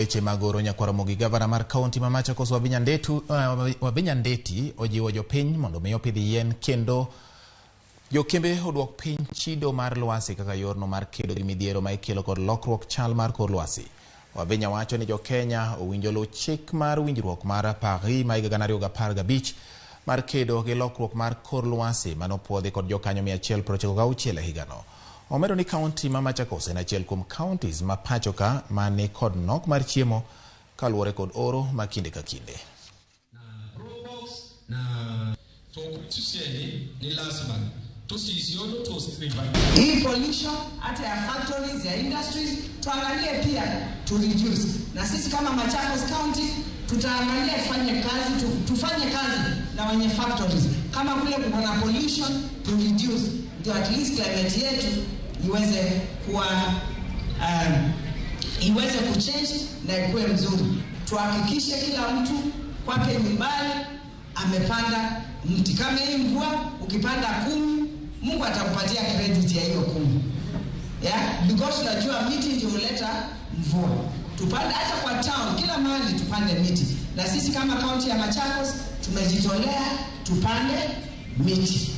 Weche mag oro nyakwar Ramogi. Gavana mar kaunti ma Machakos Wavinya Ndeti ojiwo jopiny mondo mi opidh yien kendo jokembe oduok piny chido mar lwasi kaka yorno mar kedo gi midhiero ma ikelo kod lokruok chal mar kor lwasi. Wavinya wacho ni jokenya owinjo luw chik mar winjruok mar Paris ma higa 2015 mar kedo gi lokruok mar kor lwasi manopuodhi kod jokanyo 196 e higano. Omedo ni kaunti ma Machakos en achiel kuom counties ma pacho ka mani kod nok mar chiemo kaluwore kod oro ma kinde ka kinde. Na ni lazima hii pollution hata ya factories ya industries tuangalie pia tu reduce, na sisi kama Machakos County tutaangalia tufanye kazi tufanye kazi na wenye factories, kama kule kuko na pollution tu reduce, ndio at least climate yetu iweze kuwa iweze kuchange na ikuwe mzuri. Tuhakikishe kila mtu kwake nyumbani amepanda mti. Kama hii mvua ukipanda 10, Mungu atakupatia credit ya hiyo 10. Yeah? Because unajua miti ndio huleta mvua. Tupande hata kwa town, kila mahali tupande miti. Na sisi kama kaunti ya Machakos tumejitolea tupande miti.